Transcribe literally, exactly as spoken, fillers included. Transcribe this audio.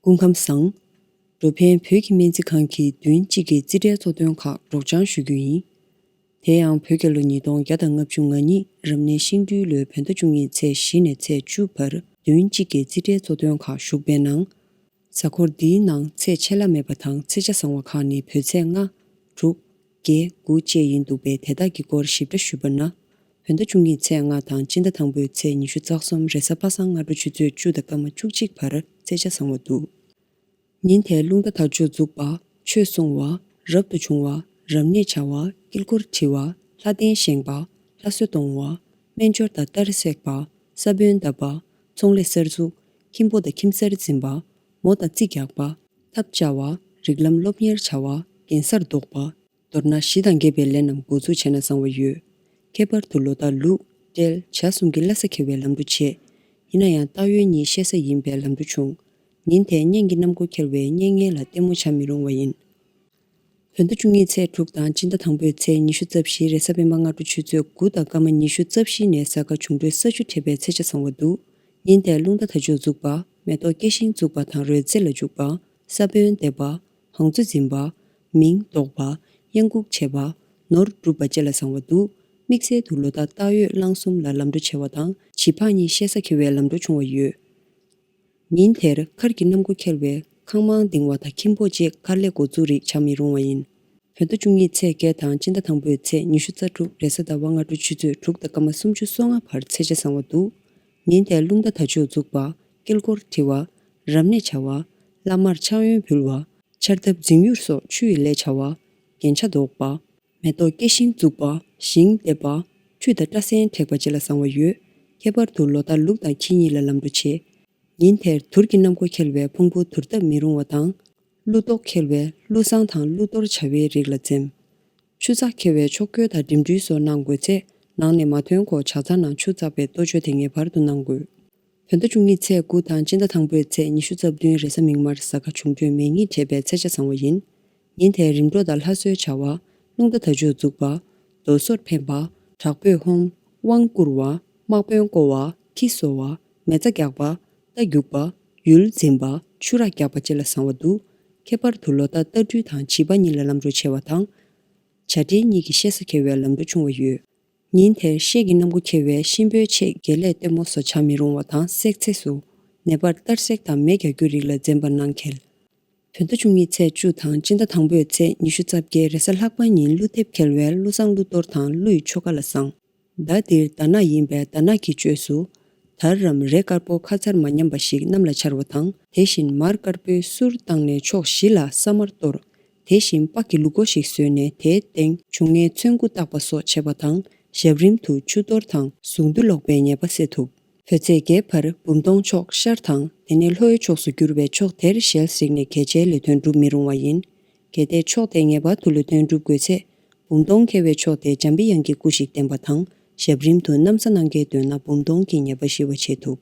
སྐུ་ཁམས་བཟང་། འགྲོ་ཕན་བོད་ཀྱི་སྨན་རྩིས་ཁང་གིས་བདུན་གཅིག་གི་རྩིས་ཁྲའི་གཙོ་དོན་ཁག་སྒྲོག་སྦྱང་ཞུ་རྒྱུ་ཡིན། དེ་ཡང་བོད་རྒྱལ་ལོ་ཉིས་སྟོང་བརྒྱ་དང་ལྔ་བཅུ་ང་གཉིས་རབ་གནས་ཤིང་སྦྲུལ་ལོའི་བོད་ཟླ་བཅུ་གཉིས་ཚེས་བཞི་ནས་ཚེས་བཅུ་བར་བདུན་གཅིག་གི་རྩིས་ཁྲའི་གཙོ་དོན་ཁག་ཞུགས་པའི་ནང་། གཟའ་འཁོར་འདིའི་ནང་ཚེས་ཆད་ལྷག་མེད་པ་དང་ཚེས་ཆ་བཟང་བ་ཁག་ནི་བོད་ཚེས་ལྔ། དྲུག་བརྒྱད། དགུ་བཅས་ཡིན་འདུག་པས་དེ་དག་གི་སྐོར་ཞིབ་ཕྲ་ཞུས་པ་ན། བོད་ཟླ་བཅུ་གཉིས་ཚེས་ལྔ་དང་སྤྱི་ཟླ་དང་པོའི་ཚེས་ཉི་ཤུ་རྩ་གསུམ་རེས་གཟའ་པ་སངས་སྔ་དྲོ་ཆུ་ཚོད་བཅུ་དང་སྐར་མ་བཅུ་གཅིག་བར་ཚེས་ཆ་བཟང་བ་འདུག་ཉིན་དེར་རླུང་རྟ་དར་ལྕོག་འཛུགས་པ། ཆོས་གསུང་བ། རབ་ཏུ་བྱུང་བ། རབ་གནས་བྱ་བ། དཀྱིལ་འཁོར་བྲི་བ། ལྷ་རྟེན་བཞེངས་པ། ལྷ་གསོལ་གཏོང་བ། སྨན་སྦྱོར་དང་གཏར་བསྲེག་པ། ས་བོན་བཏབ་པ། ཚོང་ལས་གསར་འཛུགས། ཁྱིམ་སྤོ་དང་ཁྱིམ་གསར་འཛིན་པ། མོ་དང་རྩིས་རྒྱག་པ། ཐབ་བཅའ་བ། རིགས་ལམ་སློབ་གཉེར་བྱ་བ། གདན་སར་འདོགས་པ། མདོར་ན་གཞི་དང་འགལ་བའི་ལས་རྣམས་འགོ་འཛུགས་བྱས་ན་བཟང་བ་ཡོད། ཁྱད་པར་དུ་ལོ་རྟགས་ལུག་སྤྲེལ་བྱ་གསུམ་གྱི་བླ་གཟའ་འཁེལ་བའི་ལམ་འགྲོ་བྱེད། ཡིན་ན་ཡང་སྟག་ཡོས་གཉིས་བཤད་ས་ཡིན་པས་ལམ་འགྲོ་བྱུང་། ཉིན་དེར་གཉེན་གྱི་གནམ་སྒོ་འཁེལ་བས་གཉེན་ངན་ལ་ལྟད་མོ་བྱ་མི་རུང་བ་ཡིན། བོད་ཟླ་བཅུ་གཉིས་ཚེས་དྲུག་དང་སྤྱི་ཟླ་དང་པོའི་ཚེས་ཉི་ཤུ་རྩ་བཞི་རེས་གཟའ་སྤེན་པ་སྔ་དྲོ་ཆུ་ཚོད་དགུ་དང་སྐར་མ་ཉི་ཤུ་རྩ་བཞི་ནས་གཟའ་སྐར་འབྱུང་འཕྲོད་ས་ཆུ་འཕྲད་པའི་ཚེས་ཆ་བཟང་བ་འདུག་ཉིན་དེར་རླུང་རྟ་དར་ལྕོག་འཛུགས་པ། མེ་ཏོག་སྐྱེ་ཤིང་བཙུགས་པ་དང་རོལ་རྩེད་ལ་འཇུག་པ། ས་བོན་འདེབས་པ། བང་མཛོད་འཛིན་པ། མིང་འདོགས་པ། གཡང་འགུགས་བྱེད་པ། ནོར་སྒྲུབ་པ་བཅས་ལ་བཟང་བ་འདུག་དམིགས་བསལ་དུ་ལོ་རྟགས་སྟག་ཡོས་གླང་གསུམ་ལ་ལམ་འགྲོ་བྱེད་པ་དང་བྱིས་པ་གཉིས་བཤད་གཟའ་འཁེལ་བའི་ལམ་འགྲོ་བྱུང་བ་ཡོད། ཉིན་དེར་མཁར་གྱི་གནམ་སྒོ་འཁེལ་བས་ཁང་མང་ལྡིང་བ་དང་ཁྱིམ་སྤོ་བཅས་མཁར་ལས་འགོ་འཛུགས་རིགས་བྱ་མི་རུང་བ་ཡིན། བོད་ཟླ་བཅུ་གཉིས་ཚེས་བརྒྱད་དང་སྤྱི་ཟླ་དང་པོའི་ཚེས་ཉི་ཤུ་རྩ་དྲུག་རེས་གཟའ་ཟླ་བ་སྔ་དྲོ་ཆུ་ཚོད་དྲུག་དང་སྐར་མ་སུམ་ཅུ་སོ་ལྔ་བར་ཚེས་ཆ་བཟང་བ་འདུག་ཉིན་དེར་རླུང་རྟ་དར་ལྕོག་འཛུགས་པ། དཀྱིལ་འཁོར་བྲི་བ། རབ་གནས་བྱ་བ། བླ་མར་ཕྱག་གཡོན་འབུལ་བ། ཕྱར་ཐབ་འཛིང་ཡུར་སོགས་ཆུ་ཡི་ལས་བྱ་བ། རྒྱན་ཆ་འདོགས་པ། མེ་ཏོག་སྐྱེ་ཤིང་བཙུགས་པ། ཞིང་འདེབས་པ། ཁྲུས་དང་སྐྲ་སེན་བྲེག་པ་བཅས་ལ་བཟང་བ་ཡོད། ཁྱད་པར་དུ་ལོ་རྟགས་ལུག་དང་ཁྱི་གཉིས་ལ་ལམ་འགྲོ་བྱེད། ཉིན་དེར་དུར་གྱི་གནམ་སྒོ་འཁེལ་བས་ཕུང་པོ་དུར་བཏབ་མི་རུང་བ་དང་། ཀླུ་གཏོགས་འཁེལ་བས་ཀླུ་བསང་དང་ཀླུ་གཏོར་བྱ་བའི་རིགས་ལ་འཛེམ། ཆུ་ཚགས་འཁེལ་བས་ཕྱོགས་བསྐྱོད་དང་འགྲིམ་འགྲུལ་སོགས་གནང་དགོས་ཚེ། ནང་ནས་མ་ཐོན་གོང་ཇ་ཚང་ནང་ཆུ་བཙགས་པའི་གཏོ་བཅོས་དེ་ངེས་པར་དུ་གནང་དགོས། བོད་ཟླ་བཅུ་གཉིས་ཚེས་དགུ་དང་སྤྱི་ཟླ་དང་པོའི་ཚེས་ཉི་ཤུ་རྩ་བདུན་རེས་གཟའ་མིག་དམར་གཟའ་སྐར་འབྱུང་འཕྲོད་མེ་གཉིས་འཕྲད་པའི་ཚེས་ཆ་བཟང་བ་ཡིན། ཉིན་དེར་རིམ་གྲོ་དང་ལྷ་གསོལ་བྱ་བ། རླུང་རྟ་དར་ལྕོག་འཛུགས་པ། རྡོ་སོལ་འཕེན་པ། དྲག་པོས་ཧོམ། དབང་བསྐུར་བ། དམག་དཔོན་བསྐོ་བ། ཁྱི་གསོ་བ། མེ་བཙའ་རྒྱག་པ། རྟ་རྒྱུག་པ། ཡུལ་འཛིན་པ། ཆུ་རགས་རྒྱག་པ་བཅས་ལ་བཟང་བ་འདུག་ཁྱད་པར་དུ་ལོ་རྟགས་རྟ་སྦྲུལ་དང་བྱིས་པ་གཉིས་ལ་ལམ་འགྲོ་བྱེད་པ་དང་། བྱ་སྤྲེལ་གཉིས་ཀྱི་བཤད་གཟའ་འཁེལ་བའི་ལམ་འགྲོ་བྱུང་བ་ཡོད། ཉིན་དེར་ཤེལ་གྱི་གནམ་སྒོ་འཁེལ་བས་གཤིན་པོའི་ཆེད་དགེ་ལས་ལྟད་མོ་སོགས་བྱ་མི་རུང་བ་དང་བསྲེག་ཚེས་སུ། ནད་པར་གཏར་བསྲེག་དང་མེ་རྒྱག་རྒྱུ་རིགས་ལ་འཛེམ་པར་གནང་གལ། བོད་ཟླ་བཅུ་གཉིས་ཚེས་བཅུ་དང་སྤྱི་ཟླ་དང་པོའི་ཚེས་ཉི་ཤུ་རྩ་བརྒྱད་རེས་གཟའ་ལྷག་པ་ཉིན་ཀླུ་འདེབས་འཁེལ་བས་ཀླུ་བསང་ཀླུ་གཏོར་དང་ཀླུ་ཡི་ཆོ་ག་ལ་བཟང་། ཟླ་འདིར་ཟླ་ནག་ཡིན་པས་ཟླ་ནག་གི་བཅོས་སུ། དར་རམ་རས་དཀར་པོ་ཁ་མཚར་མ་ཉམས་པ་ཞིག་གནམ་ལ་འཕྱར་བ་དང་། དེ་བཞིན་མར་དཀར་པོའི་གསུར་བཏང་ནས་ཕྱོགས་བཞི་ལ་ས་དམར་གཏོར། དེ་བཞིན་པགས་ཀྱི་ལུག་མགོ་ཞིག་བཟོས་ནས་དེའི་སྟེང་བྱུང་ངའི་ཚོན་སྐུ་བཏགས་པ་སོགས་བྱེད་པ་དང་། ཞབས་རིམ་དུ་ཆུ་གཏོར་དང་གཟུངས་འདུ་ཀློག་པའི་ཉེས་པ་སེལ་ཐུབ། བོད་ཚེས་བརྒྱད་བར་འབུམ་སྟོང་ཕྱོགས་ཤར་དང་དེ་ནས་ལྷོའི་ཕྱོགས་སུ་འགྱུར་བའི་ཕྱོགས་དེར་ཞལ་གཟིགས་ནས་གལ་ཆེའི་ལས་དོན་སྒྲུབ་མི་རུང་བ་ཡིན། གལ་ཏེ་ཕྱོགས་དེ་ངེས་པར་དུ་ལས་དོན་སྒྲུབ་དགོས་ཚེ། འབུམ་སྟོང་འཁེལ་བའི་ཕྱོགས་དེ་འཇམ་པའི་དབྱངས་ཀྱི་སྐུ་ཞིག་བསྟེན་པ་དང་ཞབས་རིམ་དུ་གནམ་ས་གནང་གལ་འདོད་ན་འབུམ་སྟོང་གི་ཉེས་པ་ཞི་བ་བྱེད་ཐུབ།